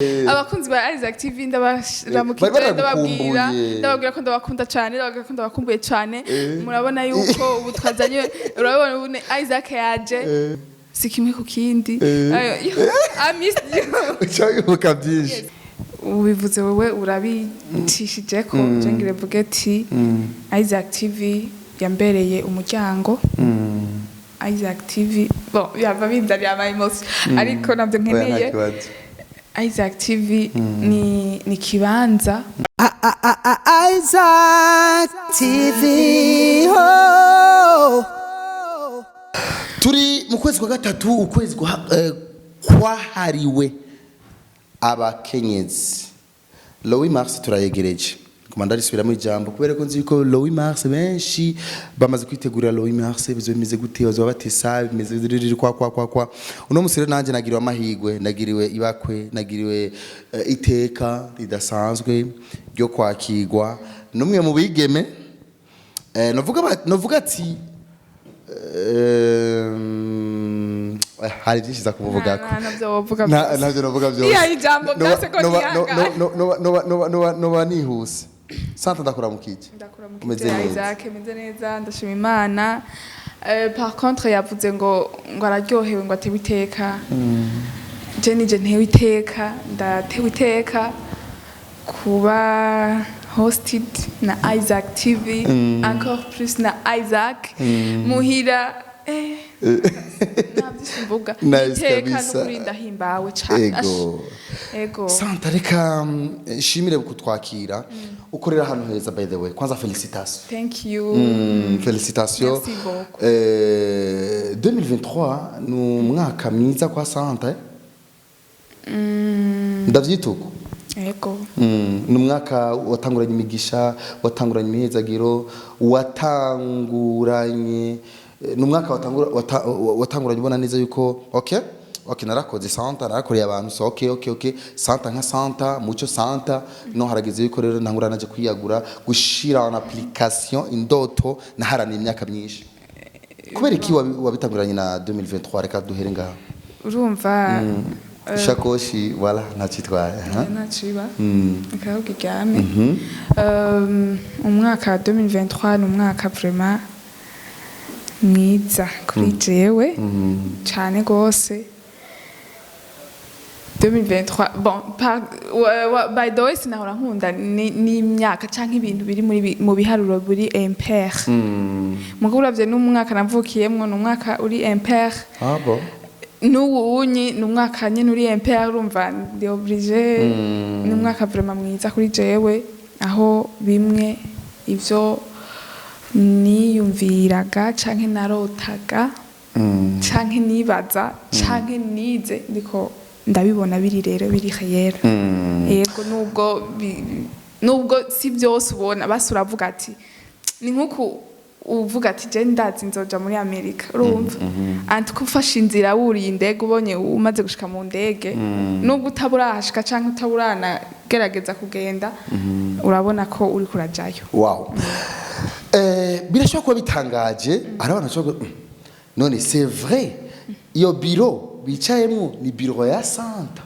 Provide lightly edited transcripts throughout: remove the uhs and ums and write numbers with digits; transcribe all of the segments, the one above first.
Abakunzi ba Isaac TV, ndabaramukije. Bari ndababwira baragukumbuye. Ndababwira ko ndabakunda cyane, ndababwira ko ndabakumbuye cyane. Murabona yuko ubu twazanye, urabona ubu ni Isaac yaje, si kimwe ku kindi. Ayo, I missed you. Uca wibuka byinshi. Ubivuze wowe, urabicishije ko je ngire mvuge ati Isaac TV yambereye umuryango. Isaac TV, bon, yava binzanira ama emotion, ariko nabyo Oya, nta nkeneye. kibazo. Isaac TV ni kibanza. Isaac TV. Oh. Turi mu kwezi kwa gatatu, ukwezi kwahariwe abakenyezi. Le 8 mars turayegereje. Kuma ndarisubiramo ijambo kubera ko nzi yuko le 8 mars benshi bamaze kwitegurira. Le 8 mars bizoba bimeze gute? Bazoba batesa bimeze riri kwa kwa kwa kwa. Uno musi rero nanje nagiriwe amahigwe, nagiriwe ibakwe, nagiriwe iteka ridasanzwe ryo kwakirwa n'umwe mu bigeme, novuga ati hari byinshi za kumuvugako. Ntabyo wovuga byose. Ntabyo novuga byose. Iya, ijambo byose ko ntihangane. Noba nihuse. Santa, ndakuramukije. Ndakuramukije. Umeze neza? Isaac, meze neza, ndashima Imana. Par contre yavuze ngo araryohewe, ngo atewe iteka. Je nije ntewe iteka, ndatewe iteka kuba hosted na Isaac TV, encore plus na Isaac muhira. Nta byinshi mvuga. Nice. Iteka. Kabisa. N'ukuri ndahimbawe cane. Ego. Ego. Santa, reka nshimire kutwakira. Ukorera ahantu heza, by the way. Kwanza félicitations. Thank you. Félicitations. Merci beaucoup. 2023 ni umwaka mwiza kwa Santa, eh? Ndavyita uko. Ego. Ni umwaka watanguranye imigisha, watanguranye imihezagiro, watanguranye ni umwaka watanguranye ubona neza yuko okay, narakoze Santa, narakoreye abantu, so okay, Santa nka Santa Muco Santa no harageze yuko rero ntangura naje kwiyagura, gushira en application indoto naharaniye imyaka myinshi. Kubera iki wabitanguranye na 2023? Reka duhere ngaho. Urumva Ishakoshi, voilà, ntacitwaye. Ntaciba akahugu iryame. Umwaka wa 2023 ni umwaka vraiment mwiza kuri jewe cane gose. 2023, bon, by the way, sinahora nkunda n'imyaka canke ibintu biri muri mu biharuro buri impair. Mugabo uravye n'umwaka navukiyemwo, ni umwaka uri impair. Ah bon. N'ubu unyi ni umwaka nyine uri impair. Urumva ndi obligé. Ni umwaka vraiment mwiza kuri jewe, aho bimwe ivyo niyumviraga canke narotaga canke nibaza canke nize, ndiko ndabibona biri rero biri réel. Yego, nubwo si byose ubona, basi uravuga ati ni nkuku uvuga ati je ndazi nzoja muri Amerika. Urumva anti ko ufashe inzira, wuriye indege, ubonye umaze gushika mu ndege, nubwo utaburahashika canke utaburanagerageza kugenda, urabona ko uriko urajayo. Wow. Birashobora kuba bitangaje, hari abantu bashobora none c'est vrai, iyo biro bicayemo ni biro ya Santa?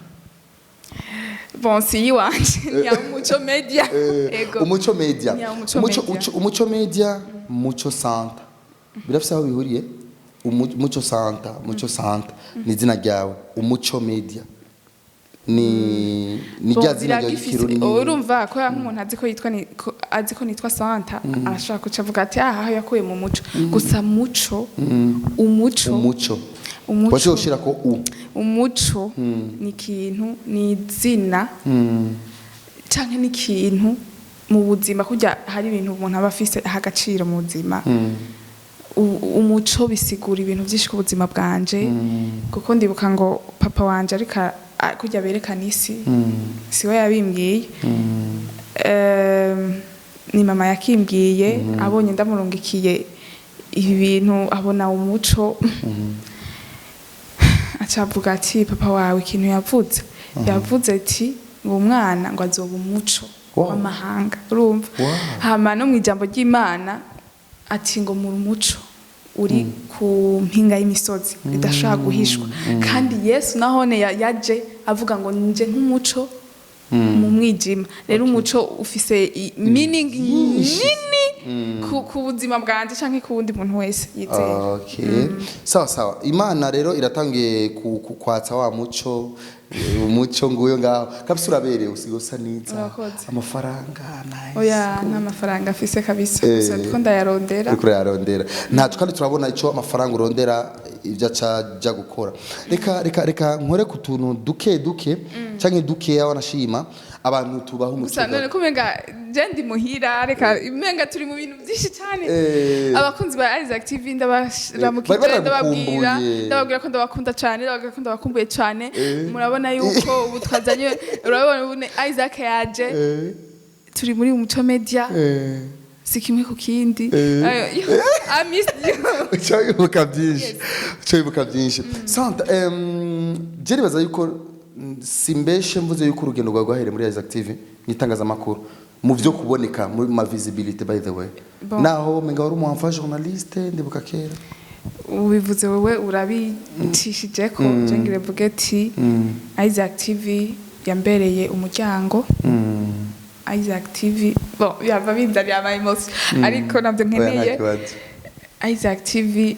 Bon, si iwanje, ni ya Umuco Media. Ego. Umuco Media. Ni ya Umuco Umuco, Media. Umuco Media, Muco Santa, birafise aho bihuriye? Muco Santa, Muco Santa ni izina ryawe, Umuco Media ni Bon, rya zina rya biragifise- Kirundi. Urumva ko nk'umuntu azi ko yitwa azi ko nitwa Santa, arashobora kuca avuga ati aha aho yakuye mu muco gusa. Muco, umuco. Umuco. Umuco. Waciye ushira ko u Umuco ni ikintu, ni izina canke ni ikintu mu buzima. Kurya hari ibintu umuntu aba afise aha agaciro mu buzima. Umuco bisigura ibintu byinshi ku buzima bwanje, kuko ndibuka ngo papa wanje ariko kurya berekana isi, siwe yabimbwiye. Ni mama yakimbwiye, abonye ndamurungikiye ibi bintu, abona umuco, aca avuga ati papa wawe ikintu yavuze, yavuze ati ngo umwana ngo azoba umuco w'amahanga. Urumva? Hama no mu ijambo ry'Imana ati ngo muri umuco uri ku mpinga y'imisozi idashobora guhishwa. Kandi Yesu nahone yaje Avuga ngo nje nk'umuco mu mwijima. Rero umuco ufise meaning nini ku buzima bwanje canke ku wundi muntu wese yizera. Okay. Sawa sawa. Imana rero iratangiye kwatsa wa muco, umuco nguyo ngaho. Kabisa uraberewe, usigaye usa neza. Urakoze. Amafaranga, nice. Oya, nta mafaranga afise kabisa. Gusa ndiko ndayarondera. Uriko urayarondera. Ntaco, kandi turabona ico amafaranga urondera ibyo acaja gukora. Reka nkore ku tuntu duke duke canke dukeya, wanashima abantu tubaho umuco. Gusa none kumenga je ndi muhira, reka umenga turi mu bintu byinshi cyane. Abakunzi ba Isaac TV, ndabaramukije. Bari ndababwira baragukumbuye. Ndababwira ko ndabakunda cyane, ndababwira ko ndabakumbuye cyane. Murabona yuko ubu twazanye, urabona ubu Isaac yaje, turi muri Umuco Media, si kimwe ku kindi. Ayo, I missed you. Uca wibuka byinshi, uca wibuka byinshi. Santa, je nibaza yuko simbeshe mvuze yuko urugendo rwawe rwahereye muri Isaac TV mu itangazamakuru, mu byo kuboneka muri ma visibility, by the way. Bon. Naho menga wari umu enfant journaliste, ndibuka kera. Ubivuze wowe, urabicishije ko je ngire mvuge ati Isaac TV yambereye umuryango. Isaac TV, bon, yava binzaniye ama emotion, ariko nabyo Oya, nta nkeneye. kibazo. Isaac TV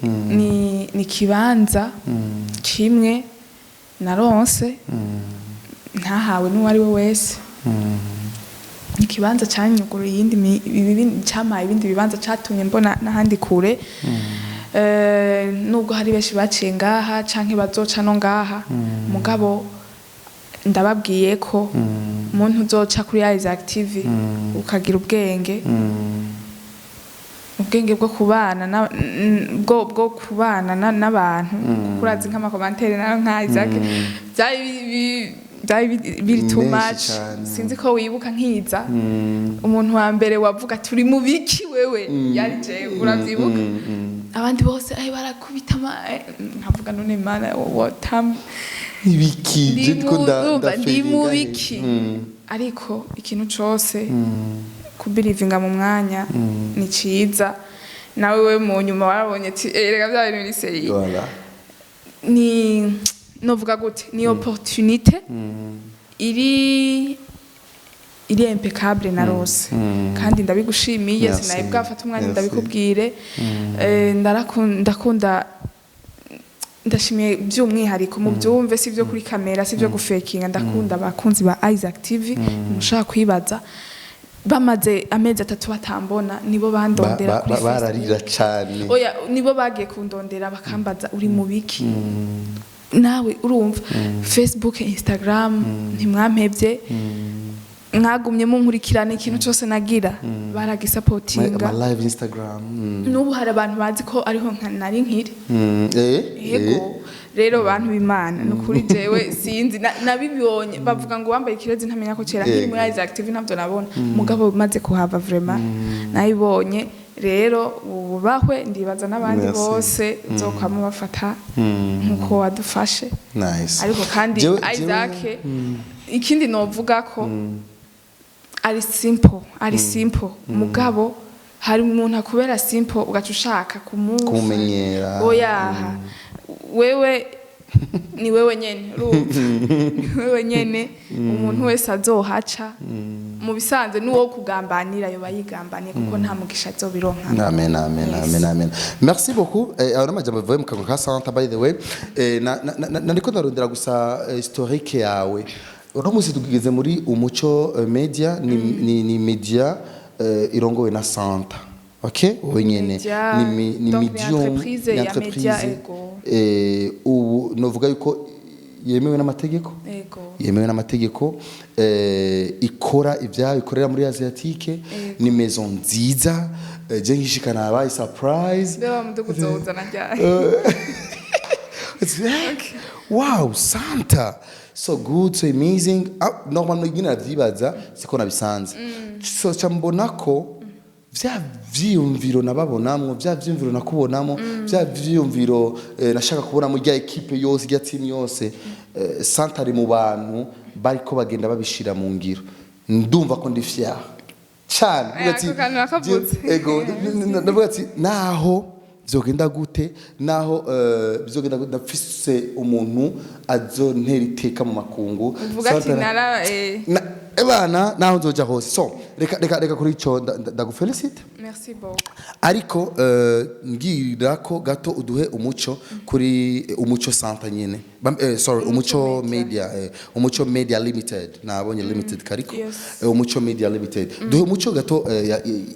ni kibanza kimwe naronse ntahawe n'uwo ari we wese. Ni ikibanza cyanyuguruye iyindi cyampaye ibindi bibanza, cyatumye mbona n'ahandi kure. Nubwo hari benshi baciye ngaha canke bazoca no ngaha, mugabo ndababwiye ko umuntu uzoca kuri Isaac TV ukagira ubwenge, ubwenge bwo kubana bwo kubana n'abantu, kuko urazi nk'ama commentaires nayo nka Isaac byari biri too Menshi much. cane. Sinzi ko wibuka nkiza, umuntu wa mbere wavuga turi mu biki wewe yari jewe, uravyibuka? Abandi bose ay barakubita nkavuga none Mana, what time? Ibiki? Ndi Je ndiko urumva, ndi mu ndafeelinga he. biki? Ariko ikintu cose kubirivinga mu mwanya ni ciza. Nawe we mu nyuma warabonye ati: "Eh, reka bya bintu biri sérieux." Voilà. Ni novuga gute, ni opportunité iri impeccable narose, kandi ndabigushimiye. Merci. Sinaye bwafata umwanya Merci. ndabikubwire. Ndakunda, ndashimiye by'umwihariko, mu byumve, si byo kuri kamera, si byo gufekinga, ndakunda abakunzi ba Isaac TV. Mushaka kwibaza, bamaze amezi 3 batambona, nibo bandondera kuri Facebook. Bararira cane. Oya, nibo bagiye kundondera bakambaza uri mu biki nawe. Urumva, Facebook, Instagram, ntimwampebye, mwagumye munkurikirana. Ikintu cyose nagira baragisapotinga. Ama live Instagram. N'ubu hari abantu bazi ko ariho nari nkiri. Yego. Rero bantu b'Imana, ni ukuri jewe sinzi nabibonye bavuga ngo wambaye ikirezi ntamenya ko kera nkiri muri Isaac TV ntabyo nabona, mugabo maze kuhava vraiment nabibonye. Rero ububahwe, ndibaza n'abandi Merci. bose uzokwama bafata nkuko wadufashe. Nice. Ariko kandi Isaac, ikindi novuga ko ari simple, ari simple, mugabo hari umuntu akubera simple ugaca ushaka Kumumenyera. Oyaha, wewe ni wewe nyene, urumva, ni wewe nyene. Umuntu wese azohaca mu bisanzwe n'uwo kugambanira yoba yigambaniye, kuko nta mugisha azobironka. Amen, amen. Yes. Amen, amen. Merci beaucoup. Ayo n'amajambo avuye mu kanwa ka Santa, by the way. Nariko ndarondera gusa historique yawe. Uno munsi tugeze muri Umuco Media, ni media irongowe na Santa. Okay? Wowe nyene. Media, Ni donc ni medium, entreprise ni ya entreprise. media, ego. Ubu novuga yuko yemewe n'amategeko. Ego. Yemewe n'amategeko, ikora ibyayo, ikorera muri Asiatique. Ni maison nziza. Je nkishikana habaye surprise. Mbe wa mudugudu uzowuzana ryari? It's like, wow, Santa, so good, so amazing. Ah, normalement nyine navyibaza siko nabisanze. So ca mbona ko vya vyiyumviro nababonamwo, vya vyiyumviro nakubonamo, vya vyiyumviro nashaka kubonamo, rya équipe yose, rya team yose, Santa ari mu bantu bariko bagenda babishira mu ngiro. Ndumva ko ndi fier cyane. Ako kantu nakavuze. Ego, ndavuga ati naho vyogenda gute, naho bizogenda gute, ndafise umuntu azontera iteka mu makungu. Uvuga ati Santara- nara Na, ebana, naho nzoja hose. So reka kuri ico ndagufelicite. Merci beaucoup. Ariko mbwira ko gato uduhe umuco kuri Umuco Center nyine. Sorry, Umuco Media, Umuco Media Limited. Nabonye limited kariko. Yes. Umuco Media Limited, duhe umuco gato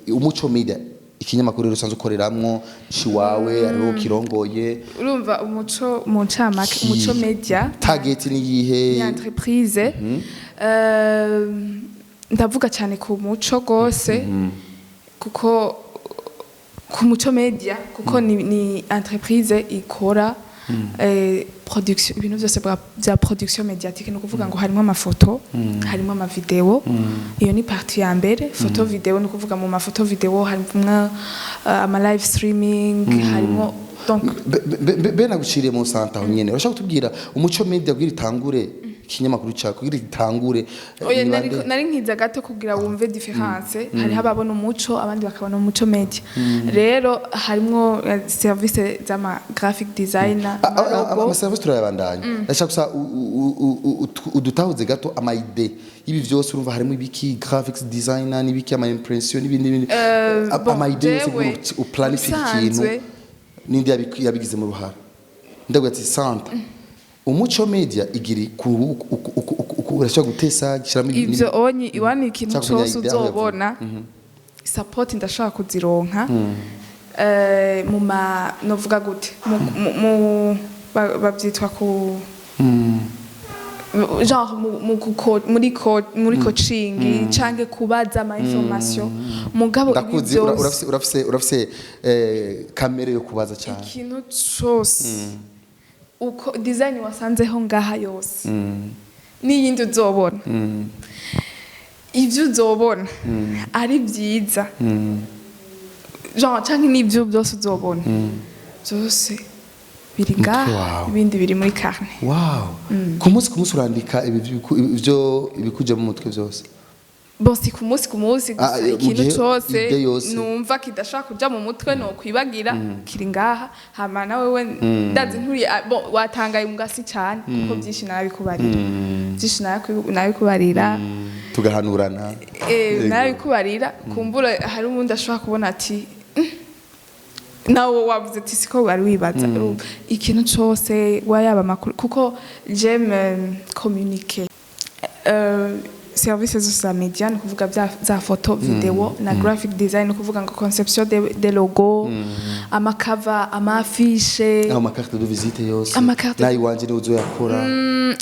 Umuco Media, ikinyamakuru rero usanzwe ukoreramwo ciwawe, ariwo kirongoye. Urumva, Umuco, mu ncamake, Umuco Media Target ni yihe? Ni entreprise. Ndavuga cyane ku muco gose, kuko ku Muco Media, kuko ni entreprise ikora production, ibintu byose bya production médiatique. Ni ukuvuga ngo harimo amafoto, harimo amavideo. Iyo ni partie ya mbere, photo, vidéo. Ni ukuvuga mu mafoto, vidéo harimo ama live streaming, harimo donc Be naguciriye mu santa aho nyene, urashaka kutubwira Umuco Media kugira itangure, ikinyamakuru cyawe kugira itangure, Oya, ni nari bande? Nari nkiza gato kugira wumve différence. Hariho ababona Umuco, abandi bakabona Umuco Media. Rero harimwo service z'ama graphic designer, amalogo. Amaserivisi turayabandanya. Ndashaka gusa udutahuze gato ama idées y'ibi byose. Urumva harimo ibiki, graphics designer n'ibiki, ama impression n'ibindi n'ibindi. Bon, Ama idées yose jewe, kugira uplanify ikintu, n'indi yabigizemo uruhara. Ndavuga ati santa Umuco Media igiri ku urashobora gutesa gishyiramo Ivyo onyi iwani, ikintu Nshaka kumenya cose idée aho yavuye. uzobona support ndashobora kuzironka mu ma, novuga gute, bavyitwa ku genre muri coaching canke kubaza ama information. Mugabo ibi Ndakuzi, vyose, urafise kamere yo kubaza cyane. Ikintu cose uko design wasanzeho ngaha yose n'iyindi uzobona, ivyo uzobona ari byiza genre canke n'ivyo byose uzobona byose biri ngaha, Wawe. ibindi biri muri carnet. Wow, ku munsi urandika ibi ibyo ibikuja mu mutwe byose? Bon, si ku munsi ku munsi gusa. Ah, mu Ikintu gihe cose idée yose. numva kidashaka kuja mu mutwe no kwibagira kiri ngaha. Hama na wewe ndazi nturi bon, watangaye mu gasi cyane, kuko byinshi narabikubarira, byinshi narabikubarira. Tugahanurana. Yego. Narabikubarira. Kumbura hari uwundi ashobora kubona ati nawe wavuze ati siko wari wibaza. Urumva, ikintu cose wayaba amakuru, kuko j'aime communiquer. Services zose za media, ni ukuvuga za photo, vidéo na graphic design, ni ukuvuga ngo conception de logo, amakava, amafishe. Aho amacarte de visite yose Amacarte- nayo iwanje niwe uzoyakora.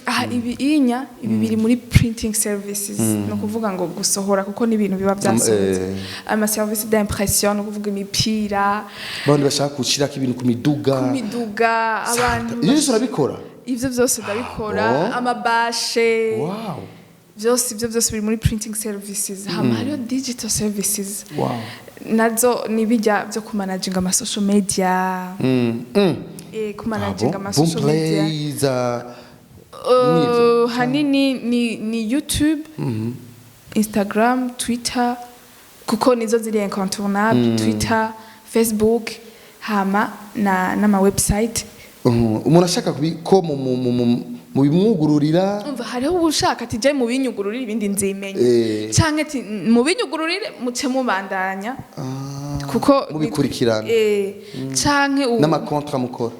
Aha ibi inya ibi biri muri printing services, ni ukuvuga ngo gusohora, kuko ni ibintu biba byasohotse. Ama service d'impression, ni ukuvuga imipira. Abandi bashaka gushirako ibintu ku miduga. Ku miduga, abantu. Ibyo byose urabikora? Ivyo byose ndabikora. Bon. Amabashe. Byose, ibyo byose biri muri printing services. Hama hariho digital services. Nazo ni bijya byo kumanaginga ama social media. Kumanaginga ama social media. Boomplay za Nivyo. Hanini ni YouTube, Instagram, Twitter, kuko nizo ziri incontournable, Twitter, Facebook, hama na n'ama website. Umuntu ashaka ko mu bimwugururira. Umva, hariho ushaka ati je mubinyugururire, ibindi nzimenya, canke ati mubinyugururire muce mubandanya, kuko Mubikurikirana. Canke N'amakontra mukora.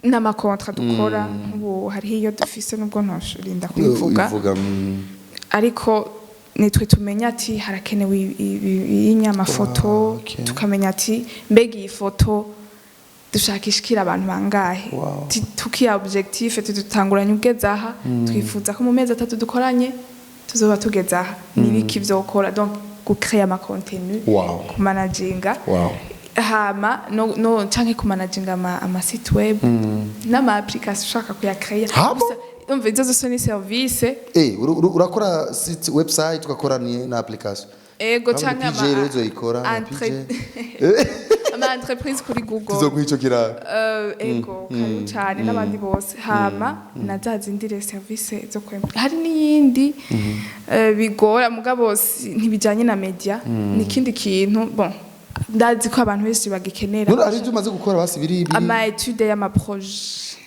N'amakontra dukora. Nk'ubu hariho iyo dufise, nubwo ntashorinda kubivuga, Ivuga. Ariko nitwe tumenya ati harakenewe inyamafoto, Wow, okay. tukamenya ati mbega iyi foto dushaka ishikira abantu bangahe? Wow. Tukiya objectif tudutanguranye ugeze aha, twifuza ko mu mezi 3 dukoranye tuzoba tugeze aha, nibiki vyokora, donc gucréer ama contenu, kumanaginga, hama no canke kumanaginga ama site web n'ama application ushaka kuyacréer. Ah bon? Gusa, umva, izo zose ni service. Urakora site website, ugakora ni na application? Ego. Kandi Canke PJ rero uzoyikora na PJ. Ama entreprise kuri Google. Tuzoguha ico kiraka. Ego, karibu cane n'abandi bose. Hama na za zindi re service zo kwempa, hari n'iyindi bigora, mugabo ntibijanye na media, ni ikindi kintu. Bon, Ndazi ko abantu benshi bagikenera. None hari ibyo umaze gukora basi biri Ama étude y'ama projet,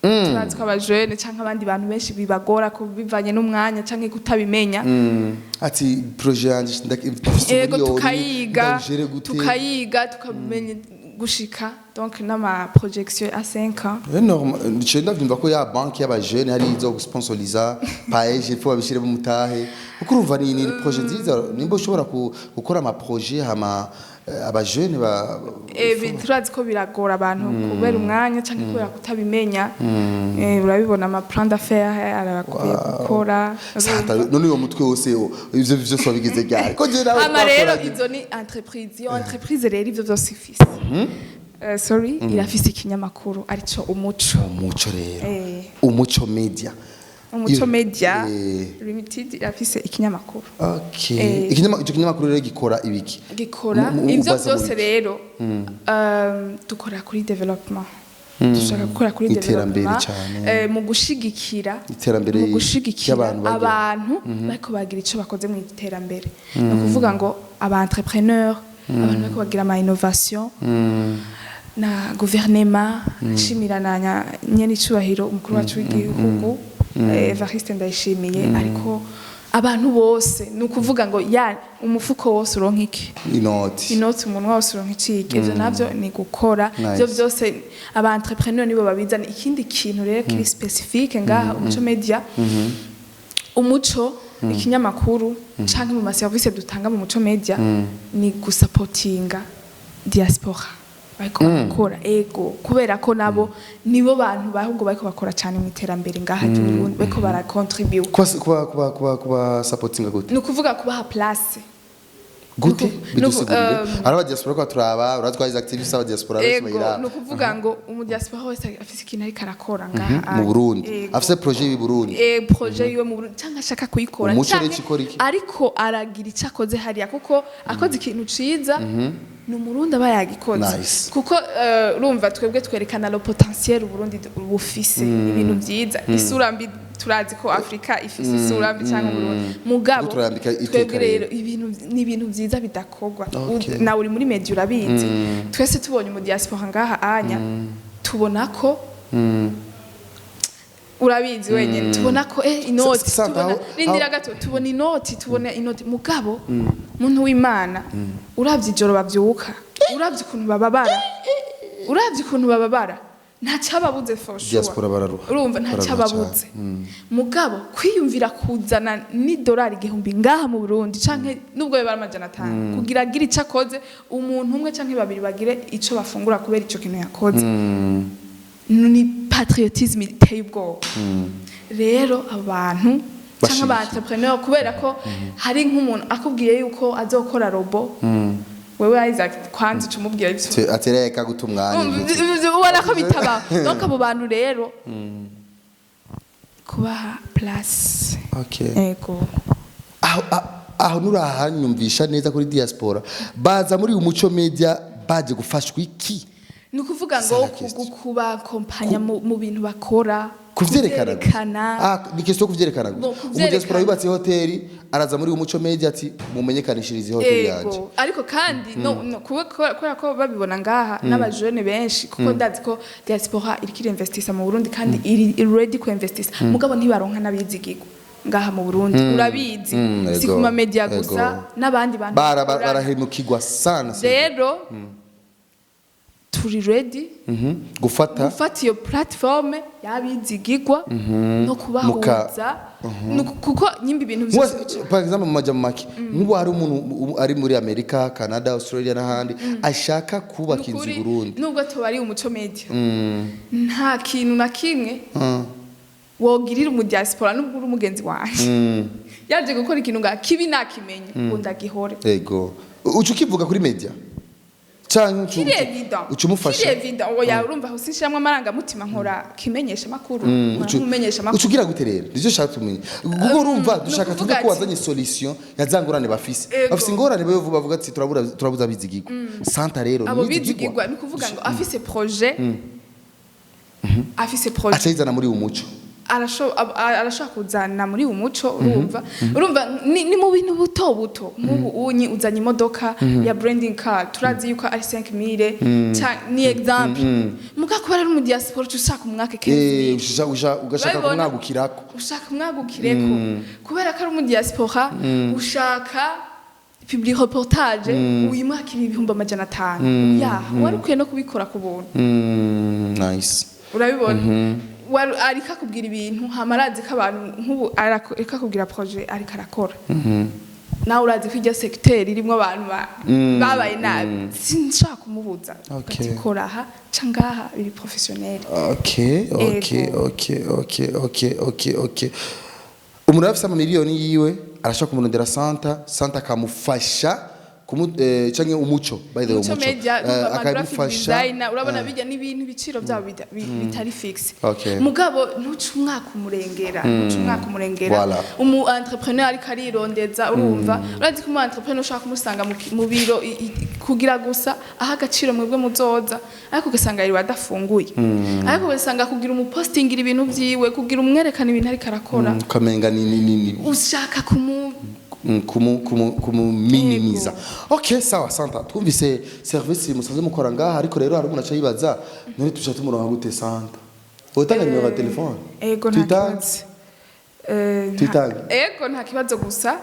turazi ko abajene canke abandi bantu benshi bibagora ko bivanye n'umwanya canke kutabimenya. Ati projet yanje mfise Ego. miliyoni, Tukayiga. ndawugere gute? Tukayiga, tukamenya gushika donc n'ama projection à 5 ans. Énorme. Nce ndavyumva ko ya banki y'abajene hari izo gusponsoriza PAEEJ, il faut babishire mu mutahe, kuko urumva ni projet nziza nimba ushobora gukora ama projet hama abajene ba Turazi ko biragora abantu kubera umwanya canke kubera kutabimenya. Urabibona, ama plan d'affaires arabagoye gukora. Sata, none uyo mutwe wose ivyo vyose wabigize ryari ko je nawe Hama rero twakoranye? Izo ni entreprise. Iyo entreprise rero ivyo vyose ifise, sorry, irafise ikinyamakuru arico Umuco. Umuco rero. Umuco Media. Umuco Media Limited irafise ikinyamakuru. Okay. Ico kinyamakuru rero gikora ibiki? Gikora ivyo ubaza mu vyose biki? Rero dukora kuri développement, dushaka gukora kuri Iterambere développement cane. Mu gushigikira Iterambere mu gushigikira ry'abantu bagira. Abantu bariko bagira ico bakoze mu iterambere, ni ukuvuga ngo aba entrepreneur, abantu bariko bagira ama innovation, na guverinema. Nshimira na nyene icubahiro umukuru wacu w'igihugu, Evariste Ndayishimiye, ariko abantu bose, ni ukuvuga ngo ya umufuko wose uronka iki? Inoti. Inoti, umuntu wose uronka icike. Ivyo navyo ni gukora. Nice. Ivyo vyose aba entrepreneur nibo babizana. Ikindi kintu rero kiri spécifique ngaha, Umuco Media, Umuco ikinyamakuru canke mu maservice dutanga mu Muco Media, ni gusapotinga diaspora bariko barakora. Ego, kubera ko nabo nibo bantu bahubwo bariko bakora cyane mu iterambere ngaha ry'Uburundi, bariko barakontribuer. Kuba supportinga gute? Ni ukuvuga kubaha place. Gute? Bidusigurire. Hari aba diaspora ko turaba, uratwaye activiste aba diaspora benshi Ego. bayira. Ni ukuvuga ngo umudiaspora wese afise ikintu ariko arakora ngaha mu Burundi. Ego. Afise projet y'i Burundi. Projet yiwe mu Burundi canke ashaka kuyikora Umuco canke rero ikora iki? Ariko aragira icyo akoze hariya, kuko akoze ikintu ciza ni Umurundi aba yagikoze. Nice. Kuko urumva twebwe twerekana le potentiel Uburundi bufise, ibintu vyiza. Isura mbi, turazi ko Afrika ifise isura mbi cyangwa Uburundi, mugabo Kuko turayambika iteka. Twebwe Rero. rero ibintu ni ibintu vyiza bidakorwa. Okay. Nawe uri muri media, urabizi. Twese tubonye mu diaspora ngaha anya, tubona ko, urabizi wenyine, tubona ko inoti Santa, tubona rindira gato, tubona inoti, tubona inoti, mugabo muntu w'Imana, uravye ijoro bavyuka, uravye ukuntu bababara, uravye ukuntu bababara, ntacababuze for sure. Diaspora bararuha. Urumva Bararuha. Ntacababuze, mugabo kwiyumvira kuzana n'idolari 1000 ngaha mu Burundi canke nubwo yoba ari 500, kugira agire ico akoze, umuntu umwe canke babiri bagire ico bafungura kubera ico kintu yakoze, ni patriotisme iteye ubwoba. Rero abantu canke aba Bashyigikiye. entrepreneur, kubera ko hari nk'umuntu akubwiye yuko azokora robot, wewe Isaac kwanza uca umubwira ivyo Atereka guta umwanya. Ubona ko bitabaho. Donc abo bantu rero kubaha place. Okay. Ego. Aho nurahanyumvisha neza kuri diaspora baza muri Umuco Media baje gufashwa iki? Ni ukuvuga ngo Sana question. Kubakompanya mu bintu bakora. Kuvyerekana gusa. Kuvyerekana. Ah, ni question yo kuvyerekana gusa. Bo, kuvyerekana. Umudiaspora yubatse hoteli araza muri Umuco Media ati mumenyekanishirize hoteli yanje. Ego, ariko kandi no kubera ko babibona ngaha n'abajene benshi, kuko ndazi ko diaspora iriko irinvestisa mu Burundi kandi iri ready ku investisa, mugabo ntibaronka n'abizigirwa ngaha mu Burundi, urabizi. Si ku ma media gusa, n'abandi bantu bakorana. Barahemukirwa sana, sivyo? Rero turi ready Gufata gufata iyo plateforme y'abizigirwa no kubahuza. Kuko nyimba ibintu vyose Par exemple, mu majambo make, nk'ubu hari umuntu ari muri Amerika, Canada, Australia n'ahandi ashaka kubaka inzu i Nukuri, Burundi. Nubwo tubari Umuco Media, nta kintu na kimwe wogirira umudiaspora, nubwo uri umugenzi wanje, yaje gukora ikintu nga kibi nakimenye ngo ndagihore. Ego, uca ukivuga kuri media canke Kiri évident. uca umufasha. Kiri évident. Oya, urumva aho sinshiramwo amarangamutima, nkora kimenyesha makuru, nkora Uca makuru. ugira gute rero? Nivyo shaka tumenya, kuko urumva dushaka Nukuvuga tuvuge ko ati wazanye solution ya za ngorane bafise. Ego. Bafise ingorane bayo bavuga ati turabura, turabuza abizigirwa. Santa rero Abo ni umwizigirwa. bizigirwa, ni ukuvuga ngo afise projet, afise projet Aca yizana muri Umuco. Arashobora kuzana muri umuco. Urumva ni mu bintu buto buto, nk'ubu unyi uzanye imodoka ya branding car, turazi yuko ari 5000, ni exemple, muga kubera ari mu diaspora uca ushaka umwaka 15000. Ugashaka Urabibona? kumwagukirako. Ushaka umwagukireko kubera ko ari mu diaspora, ushaka public reportage uyimwakira 500,000, ya wari ukwiye no kubikora ku buntu. Nice. Urabibona? Ariko akubwira ibintu, hama arazi ko abantu nk'ubu ariko akubwira projet ariko arakora, nawe urazi ko iryo secteur irimwo abantu babaye nabi, sinshaka kumubuza. Ati kora aha ca ngaha, biri professionnel. Okay. Ego. Okay, umuntu afise amamiliyoni yiwe arashaka kumurondera Santa, Santa akamufasha canke Umuco, by the way, Umuco Umuco Media, ama graphic akabimufasha. designer, urabona bijya n'ibintu ibiciro byabo bitari fixe. Mugabo ntuce umwaka umurengera, ntuce umwaka umurengera. Voilà. Umu entrepreneur ariko arirondeza, urumva, urazi ko umu entrepreneur ushaka kumusanga mu biro kugira gusa aha agaciro mwebwe muzoza, ariko ugasanga yiriwe adafunguye, ariko ugasanga kugira umupostingira ibintu vyiwe, kugira umwerekana ibintu ariko arakora, Ukamenga ni ushaka kumu Kumuminimiza. Okay, sawa Santa, twumvise service musanzwe mukora ngaha, ariko rero hari umuntu aca yibaza: none tuca tumuronka gute Santa? Utanga nimero ya telefone? Ego, nta Tuyitange? kibazo. Tuyitange? Ego, nta kibazo, gusa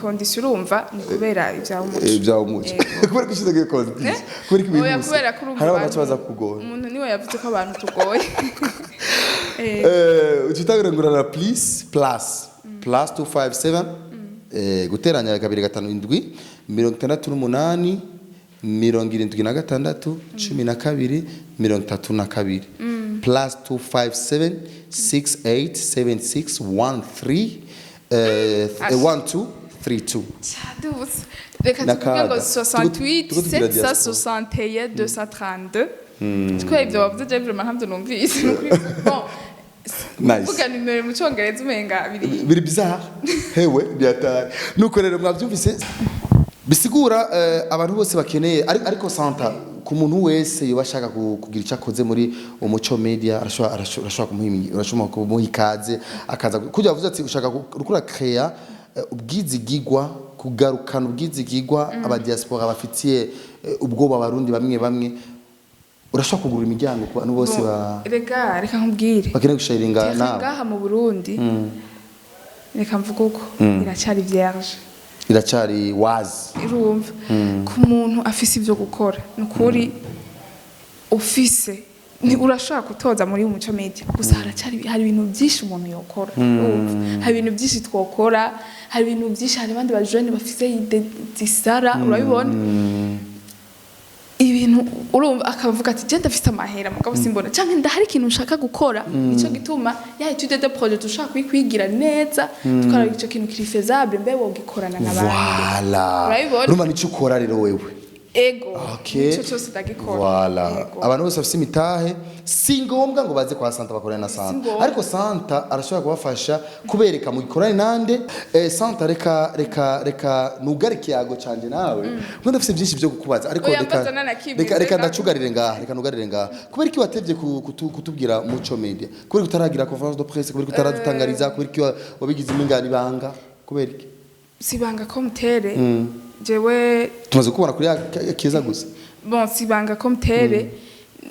condition urumva ni kubera ibya Umuco. Bya Umuco. Kubera ko ushize condition, kubera ko Oya, ibihuse kubera ko urumva hari abantu abantu- baza kugora. Umuntu niwe yavuze ko abantu tugoye. Ucitangire ngurana plus 257, guteranya 257 68 76 12 32, plus 257 68 76 13 12 32. Cadutse, reka tuvuge ngo N'akaga. 68 Tuko tugira diaspora. 761 232, kubera ibyo wavuze je vraiment ntabyo numvise. Bon, Nice. kuvuga nimero mu Cyongereza umenga biri Biri bizarre, hewe byataye. Nuko rero mwabyumvise, bisigura abantu bose bakeneye, ariko Santa, ku muntu wese yoba ashaka kugira icyo akoze muri Umuco Media, arashobora kumuha ikaze, akaza kujya avuze ati ushaka gukora créer ubwizigigwa, kugarukana ubwizigigwa aba diaspora bafitiye, ubwoba abarundi bamwe bamwe, urashobora kugura imiryango ku bantu bose ba Reka, reka nkubwire. bakeneye gusharinga Terre nawe. Ngaha mu Burundi, reka mvuge uko, iracyari vierge. Iracyari wazi. Urumva, ku muntu afise ibyo gukora, ni ukuri ufise ni urashobora gutoza muri Umuco Media, gusa haracyari hari ibintu byinshi umuntu yokora. Urumva, hari ibintu byinshi twokora, hari ibintu byinshi, hari abandi bajene bafise idées zisara, urabibona ibintu, urumva akavuga ati je ndafise amahera mugabo simbona, canke ndahari ikintu nshaka gukora. Nico gituma ya étude de projet dushaka kuyikwigira neza, tukaraba ico kintu kiri faisable, mbe wogikorana n'abandi. Voilà. Urabibona? Urumva nico ukora rero wewe. Ego. Okay. Nico cyose ndagikora. Voilà. Ego. Abantu bose bafise imitahe, si ngombwa ngo baze kwa Santa bakorane na Santa. Ngombwa. Ariko Santa arashobora kubafasha kubereka mugikorane nande. Santa, reka nugare ikiyago canje nawe. Ngo ndafise byinshi byo kukubaza, ariko Oya, reka mbaza nta na kimwe, reka reka. ndacugarire ngaha, reka nugarire ngaha. Kubera iki watevye kutubwira Muco Media? Kubera iki utaragira conférence de presse? Kubera iki utaradutangariza? Kubera iki wabigize imingani ibanga? Kubera iki? Sibanga ko mutere jewe. Tumaze kubona kuri ya keza gusa. Bon, sibanga ko mutere,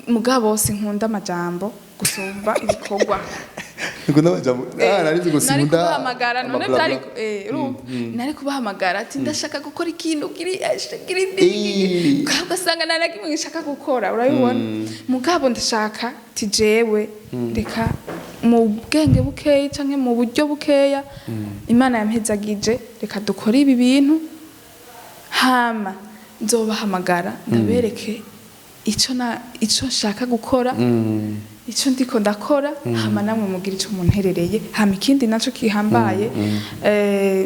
mugabo sinkunda amajambo gusumba ibikorwa. Ngunda amajambo. Ah, nari nzi ngo Nari sinkunda kubahamagara none ama bla byari bla. urumva, nari kubahamagara ati ndashaka gukora ikintu kiri kiri ugasanga nta na kimwe nshaka gukora, urabibona? Mugabo ndashaka ati jewe reka mu bwenge bukeya canke mu buryo bukeya Imana yampezagije, reka dukore ibi bintu, hama nzobahamagara ndabereke ico na ico nshaka gukora, ico ndiko ndakora, hama namwe mugira ico munterereye. Hama ikindi naco kihambaye,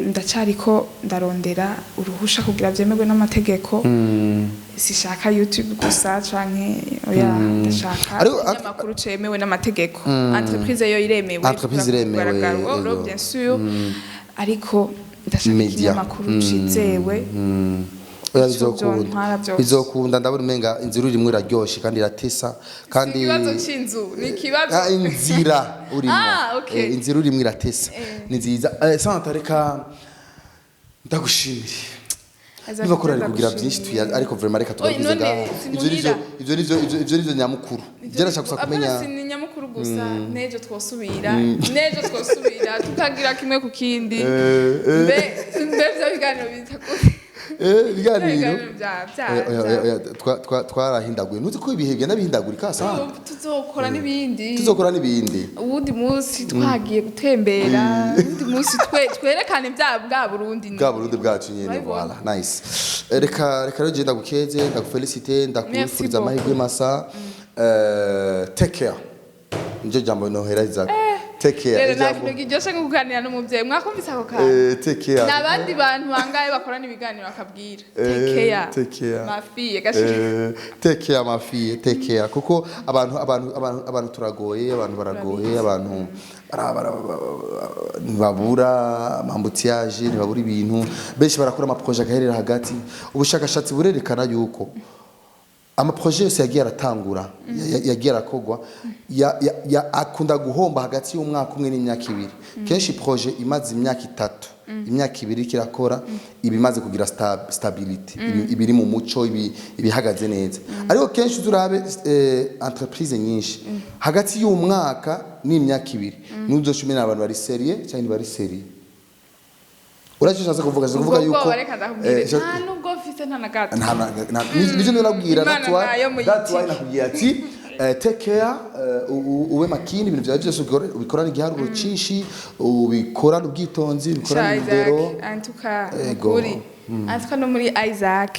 ndacariko ndarondera uruhusha kugira vyemerwe n'amategeko. Sishaka YouTube gusa canke oya, ndashaka ikinyamakuru cemewe n'amategeko. Entreprise yo iremewe. Entreprise iremewe, kugaragara, ego. Bien sûr, ariko ndashaka Media. ikinyamakuru cizewe. Oya, Ico bizokunda. vyontwara vyose. Bizokunda, ndabona umenga inzira urimwo iraryoshe kandi iratesa kandi Ikibazo c'inzu ni ikibazo. Ah, inzira urimo. Ah, okay. Inzira urimo iratesa, ni nziza. Santa, reka ndagushimire. Aza Niba korari kugira kugira byinshi ndagushimiye. tuya, ariko vraiment reka tugarukize Oye, none ngaho. Ivyo nivyo simuhira. Ivyo nivyo nyamukuru. Je ndashaka gusa kumenya. Apana, si ni nyamukuru gusa, n'ejo twosubira tukagira kimwe ku kindi. Mbe vyo biganiro bita gute? Ibiganiro. Ibiganiro bya Oya, oya, oya, oya, twarahindaguye, ntuzi ko ibihe bigenda bihindagurika, Santa. Tuzokora n'ibindi. Tuzokora n'ibindi. Uwundi munsi twagiye gutembera, uwundi munsi twerekane bya bwa Burundi. Bwa Burundi bwacu nyene. Urabibona? Voilà, nice. Reka rero je ndagukeze, ndagufelicite, ndakwifuriza Merci. amahirwe masa. Take care, niryo jambo nohereza, take care. Rero nta Ijambo- kintu kiryoshe nko kuganira n'umuvyeyi. Mwakumvise ako kantu? Take care. Ni abandi bantu bangahe bakorana ibiganiro bakabwira take care? Take care. Ma fille gashira. Take care, ma fille, take care, kuko abantu turagoye, abantu baragoye, abantu ntibabura ama embouteillage, ntibabura ibintu. Benshi barakora ama projets agaherera hagati. Ubushakashatsi burerekana yuko ama projets yose yagiye aratangura, yagiye arakogwa, akunda guhomba hagati y'umwaka umwe n'imyaka 2. Kenshi projet imaze imyaka 3, imyaka 2 iriko irakora, iba imaze kugira stability, iba iri mu muco, ibihagaze neza. Ariko kenshi uzurabe entreprise nyinshi, hagati y'umwaka n'imyaka 2 n'uzoca umenya abantu bari sérieux cyangwa ntibari sérieux. Uraco nshatse kuvuga? Nshatse kuvuga Ubwo yuko bwoba, reka ndakubwire, nta nubwo mfise, nta na gato. Nivyo nabwira. Imana nayo muyitike. That's why nakubwiye ati take care, ube makini, ibintu byawe byose ubikorane igiharuro cyinshi, ubikorane ubwitonzi, ubikorane indero. Isaac, antuka Ego. Ukuri antuka no muri Isaac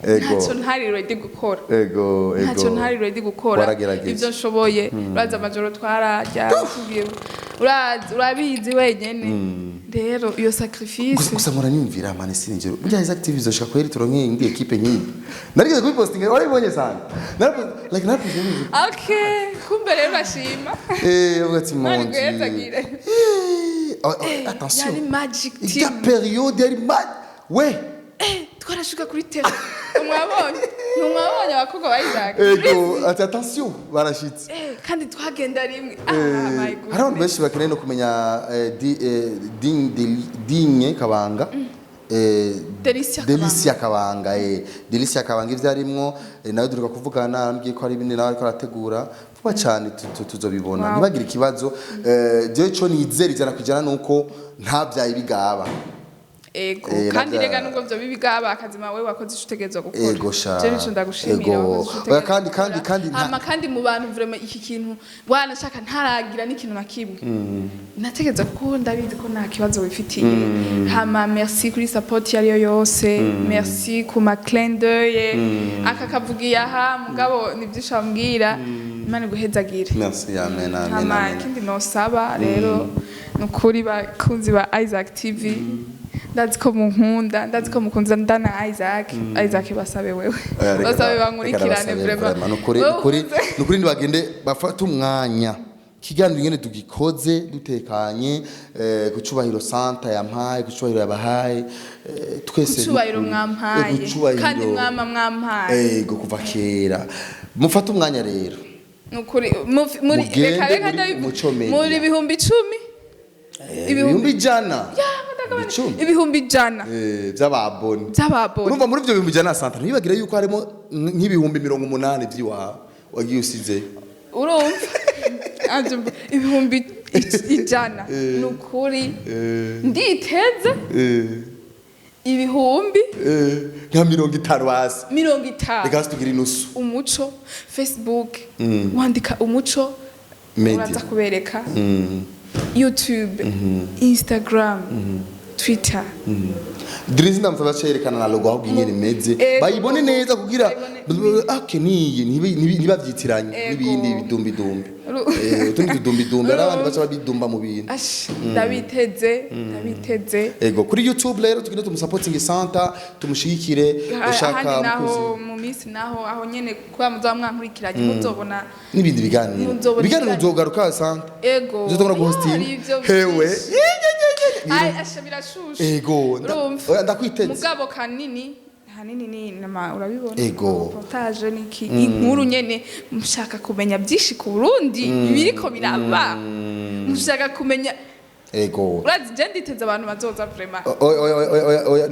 ntacyo ntari ready gukora. Ego ego. Ntacyo ntari ready gukora. Waragerageje. Ibyo nshoboye, urazi amajoro twararya tugiye, urazi, urabizi wenyene. Rero iyo sacrifice. Gusa mpora niyumvira, mane sinigero burya Isaac TV izoshika kweri turonke indi équipe nk'iyi. Narigeze kubipostinga, warabibonye sana. Like narapostinga. Okay, kumbe rero urashima. Uvuga ati Imana mon Dieu. iguhezagire. Oh, oh, attention. Yari magic Ijya team. période yari we. Twarashika kuri terrain, mwabonye, ntimwabonye abakobwa ba Isaac? Ego, ati attention, barashitse. Kandi twagenda rimwe. Ah, my goodness. Hari abantu benshi bakeneye no kumenya Digne Kabanga. Delicia. Delicia Kabanga, Delicia Kabanga, ivyo arimwo, nawe duruka kuvugana, arambwiye ko hari ibindi nawe ariko arategura vuba cyane, tuzobibona. Ntibagire ikibazo. Jewe ico nizera 100% nuko ntabyaye bigaba. Ego. Kandi rega nubwo vyo bibigaba akazima, wewe wakoze ico utegerezwa gukora. Ego sha. Je nico ndagushimira. Ego. Wakoze ico Oya, utegerezwa gukora. kandi Hama kandi mu bantu vraiment iki kintu wanashaka ntaragira n'ikintu na kimwe nategereza, kuko ndabizi ko nta kibazo wifitiye. Hama merci kuri support iyo ariyo yose, merci ku ma clin d'œil aka kavugiye aha, mugabo ni byinshi wambwira. Imana iguhezagire. Merci, amen, amen. Hama Amen. ikindi nosaba rero ni ukuri, bakunzi ba Isaac TV, ndazi ko munkunda, ndazi ko mukunza ndana Isaac. Isaac, basabe wewe. Oya, basabe reka bankurikirane. ndabasabe Vraiment. vraiment. Nukuri Wewe nukuri ukunze. Nukuri ntibagende bafate umwanya, ikiganiro ingene tugikoze dutekanye, ku cubahiro Santa yampaye, ku cubahiro yabahaye, twese. Kucubahiro nukuri. mwampaye. Ku cubahiro. Kandi mwama mwampaye. Ego, kuva kera. Mufate umwanya rero. Nukuri muri Mugende reka reka muri Muco Media. muri 10,000. 100,000. Ndagabanya. 10,000. 100,000. Vy'ababoni. By'ababoni. Urumva muri ivyo 100,000, Santa, ntibagire yuko harimo nk'80,000 vy'iwawe wagiye usizeyo. Urumva Anje 100,000, ni ukuri nditeze ibihumbi nka 50 basi. 50. Reka hasi tugire inusu. Umuco Facebook, wandika Umuco Media. uraza kubereka, YouTube, Instagram, Twitter. Drizzy ndamusaba cerekana na logo ahubwo ingene imeze, bayibone neza kugira Bayibone. ake niyi ntibavyitiranye n'ibindi bidumbidumbi. Utundi tudumbidumbi, hari abandi baca babidumba mu bintu. Ash, ndabiteze, ndabiteze. Ego, kuri YouTube rero tugende tumusapotinge Santa, tumushigikire. Ushaka Ahandi naho mukozi mu minsi naho aho nyene kuba muzoba mwankurikiranye muzobona n'ibindi biganiro. Muzobona ibiganiro ibiganiro. uzogaruka, Santa? Ego. Uzotangura Ya, guhostinga hari ivyo hewe. vyinshi. Ai, asha, birashushe. Ego, Urumva? oya, ndakwiteze. Mugabo kanini Hanini ni nama, urabibona. Ego. Reportage niki, inkuru nyene. Mushaka kumenya byinshi ku Burundi, ibiriko biraba, mushaka kumenya. Ego. Urazi je nditeze abantu bazoza vraiment. Oya, oya, oya, oya, oya,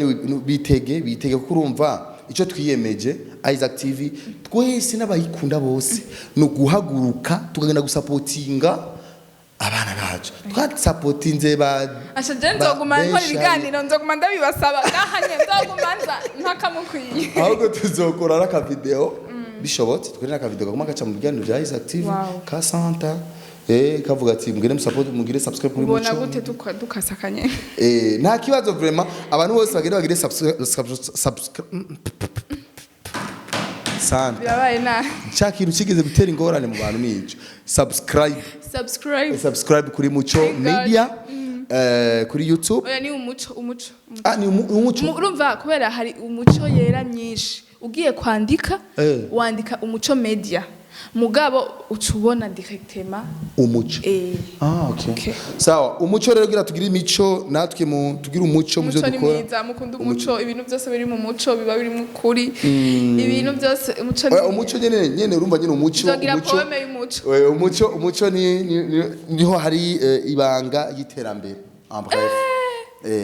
bitege, bitege, kuko urumva icyo twiyemeje, Isaac TV twese n'abayikunda bose, ni uguhaguruka tukagenda gusapotinga abana bacu twasapotinze ba Asha, je nzoguma nkora benshi. ibiganiro, nzoguma ndabibasaba ngahanye, nzoguma nza mpaka mukwiye. Ahubwo tuzokora n'akavideo, bishobotse tukore n'akavideo kaguma gaca mu biganiro bya Isaac TV ka Santa, kavuga ati mugire musupport, mugire subscribe kuri Ubona Muco. gute dukasakanye? Nta kibazo vraiment, abantu bose bagire subscribe Santa. Birabaye nabi. Cya kintu kigeze gutera ingorane mu bantu nico subscribe. Subscribe. Subscribe kuri Muco Thank God. Media, kuri YouTube. Oya, ni umuco, umuco, umuco. Ah, ni umuco. Urumva kubera hari umuco yera myinshi, ugiye kwandika wandika Umuco Media, mugabo uca ubona directement. Umuco. Ah, okay. Okay. Sawa, umuco rero gira tugire imico natwe, mu tugire umuco mu byo Umuco ni dukora. mwiza, mukunda umuco. Ibintu byose biri mu muco biba biri mu kuri, ibintu byose umuco ni Oya, umuco nyene nyene, urumva nyene umuco. Nzogira Umuco. poème y'umuco. Oya, umuco, umuco niho hari ibanga y'iterambere, en bref.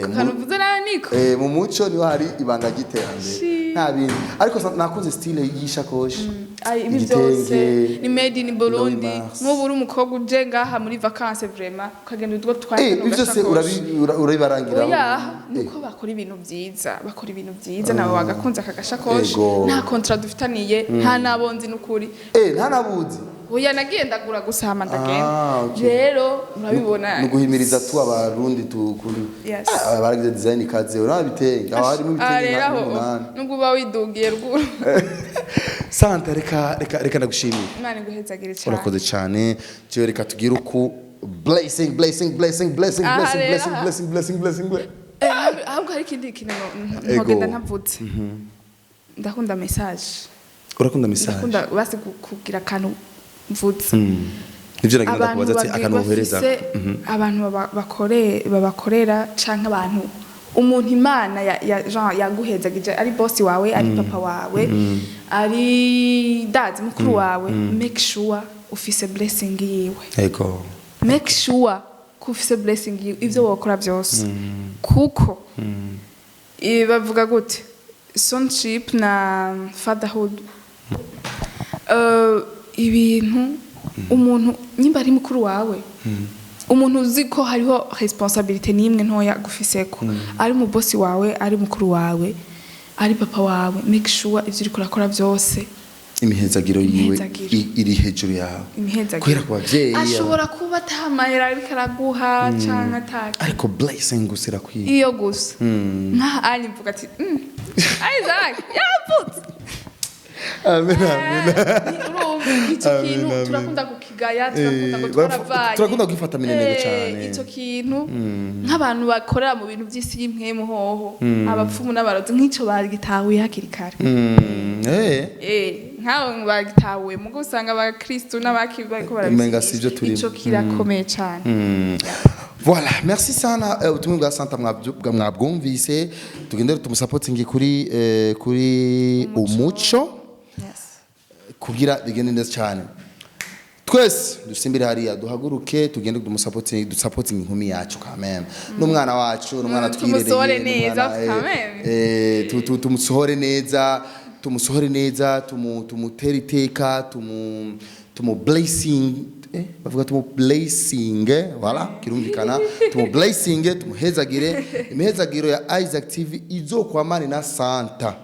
Akantu uvuze nawe niko. Mu muco niho hari ibanga ry'iterambere. Nta bindi. Ariko nakunze style y'ishakoshi. Ay, ibi Igitenge, byose ni made in Burundi. Louis Mars. Nk'ubu uri umukobwa uje ngaha muri vacances, vraiment ukagenda utwo twari. Ibi byose urabibarangira? Oya, nuko bakora ibintu byiza, bakora ibintu byiza, nawe wagakunze aka gashakoshi. Ego. Nta contrat dufitaniye, nta nabonzi n'ukuri. Nta nabuzi. Oya, nagiye ndagura gusa, hama ndagenda. Ah, okay. Rero urabibona. Ni uguhimiriza tu abarundi tu kuri. Yes. Ah, baragize design ikaze, urabona ibitenge aho harimo Ah, ibitenge rero nka aho umunani. nubwo uba widugiye ruguru. Santa, reka reka reka ndagushimiye. Imana iguhezagire cyane. Urakoze cyane. Jewe reka tugire uku blessing, blessing, blessing, blessing, Aha, blessing, rero, blessing, aha. blessing, blessing, blessing, blessing. Ahubwo hari ikindi kintu Ego. ntogenda ntavutse. Ndakunda message. Urakunda message? Ndakunda basi kugira akantu mvutse. Nivyo nagenda Abantu kubaza ati akantu wohereza. bafise abantu babakorera canke abantu, umuntu Imana ya Jean yaguhezagije, ari boss wawe, ari papa wawe, ari dazi mukuru wawe, make sure ufise blessing yiwe. Make sure ko ufise blessing yiwe ivyo wokora byose, kuko bavuga gute, sonship na fatherhood, ibintu umuntu nyimba ari mukuru wawe, umuntu uzi ko hariho responsabilité n'imwe ntoya gufiseko, ari mu boss wawe, ari mukuru wawe, ari papa wawe, make sure ivyo uriko urakora byose Imihezagiro yiwe Imihezagiro. iri hejuru yawe. Imihezagiro. Kubera ku bavyeyi Ashobora kuba atamahera ariko araguha canke ataki, ariko blessing gusa irakwiye. Iyo gusa nka ari mvuga ati Isaac yavutse." Amen, amen. Urumva icyo Amen, kintu amen. turakunda kukigaya, turakunda ngo twaravanye. Turakunda kwifata minenegwe cane. Icyo kintu nk'abantu bakorera mu bintu by'isi y'impwemu hoho, abapfumu n'abarozi, nk'icyo bagitahuye hakiri kare. Nk'abo bagitahuye, mugo usanga abakristu n'abaki bariko Umenga sivyo turimo. Ico kirakomeye cane. Voilà, merci sana. Ubutumwa bwa Santa mwabwumvise. Tugendere tumusapotingi kuri Umuco kugira bigende neza cyane. Twese dusimbire hariya, duhaguruke tugende tumusapotingi, dusapotingi inkumi yacu quand même, n'umwana wacu, n'umwana twirereye. Tumusohore neza, n'umwana, quand même. Tumusohore neza, tumusohore neza, tumutere iteka, tumu blessing, bavuga tumu blessing, voilà, kirumvikana, tumu blessing, tumuhezagire. Imihezagiro ya Isaac TV izokwamane na Santa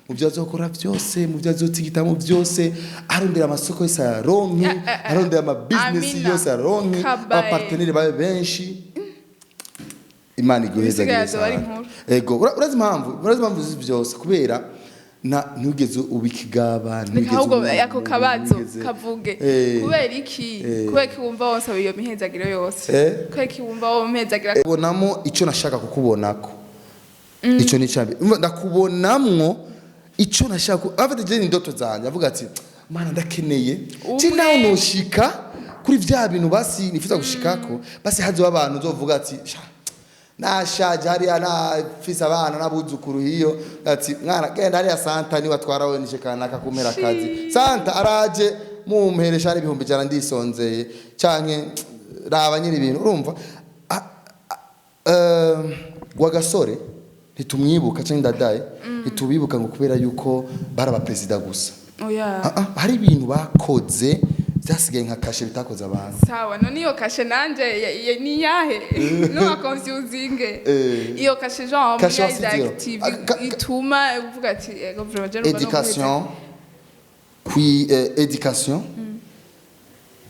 mu byo azokora byose, mu byo azotigitamo byose, arondera amasoko yose aronke, arondera ama business Amina. yose aronke, Kabaye. abaparteneri babe benshi. Imana iguhezagire. Ibisigaye azoba ari Santa. inkuru. Ego, urazi impamvu z'ibi byose? Kubera na ntugeze ubikigaba, ntugeze Ahubwo uba ako mubi, kabazo kavuge. Kubera iki? Kubera iki wumva wonsaba iyo mihezagiro yose? Kubera iki wumva wompezagira? Kubonamo icyo nashaka kukubonako, icyo ni icya mbere. Umva, ndakubonamwo icyo nashaka afite je indoto zanjye, avuga ati mana ndakeneye Umwe. ci nawe noshika kuri vya bintu basi nifuza gushikako, basi hazoba abantu uzovuga ati sha. Nashaje hariya, nafise abana n'abuzukuru hiyo, ati: "Mwana, genda hariya, Santa ni watwara wenishe kanaka kumera akazi." Santa araje, mumperesha hari 100,000, ndisonzeye, canke raba nyiri ibintu. Urumva, Rwagasore ntitumwibuka canke Ndadaye ntitubibuka ngo kubera yuko bari abaperezida gusa. Oya. Ah, ah, hari ibintu bakoze byasigaye nka cachet bitakoze abantu. Sawa, none iyo cachet nanje ni yahe? Nuba confusing. Iyo cachet genre Cachet muri wasizeho. Isaac TV Ah, ituma uvuga ati: "Ego vraiment, je numva no Education kwi education,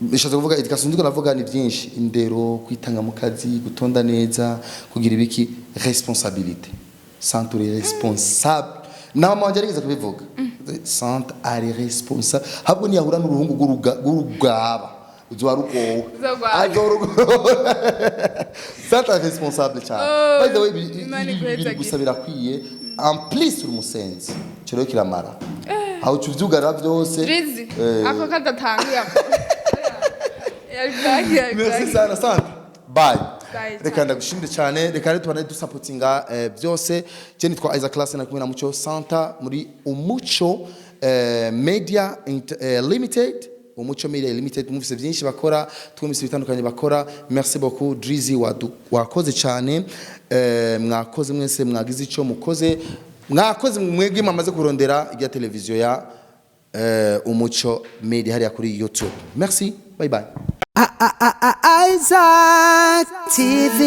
bishatse kuvuga education, ndiko navuga ni byinshi: indero, kwitanga mu kazi, gutonda neza, kugira ibiki, responsabilité. Sante uri responsable, na mama wanje yarigeze kubivuga: "Sante ari responsable, ahubwo niyahura n'uruhungu rw'urugaba uzoba rugowe." Uzogwara. Azorugora. Sante ari responsable cyane. Oh, By the way, Imana ibi iguhezagire. biri gusa birakwiye. En plus uri umusenzi, ico rero kiramara aho uca uvyugarira byose. Drizzy, ako kadatanguye ako. Yari blague, yari Merci blague. sana, Sante, bye. Bye, Reka ciao. ndagushimire cyane. Reka rero tubane dusapotinga byose. Je nitwa Isaac Class, na kumwe na Muco Santa muri Umuco Media Limited. Umuco Media Limited, mufise byinshi bakora, twumvise ibitandukanye bakora. Merci beaucoup, Drizzy, wakoze cyane. Mwakoze mwese mwagize ico mukoze, mwakoze mwebwe mwamaze kurondera irya televiziyo ya Umuco Media hariya kuri YouTube. Merci, bye bye. Isaac TV.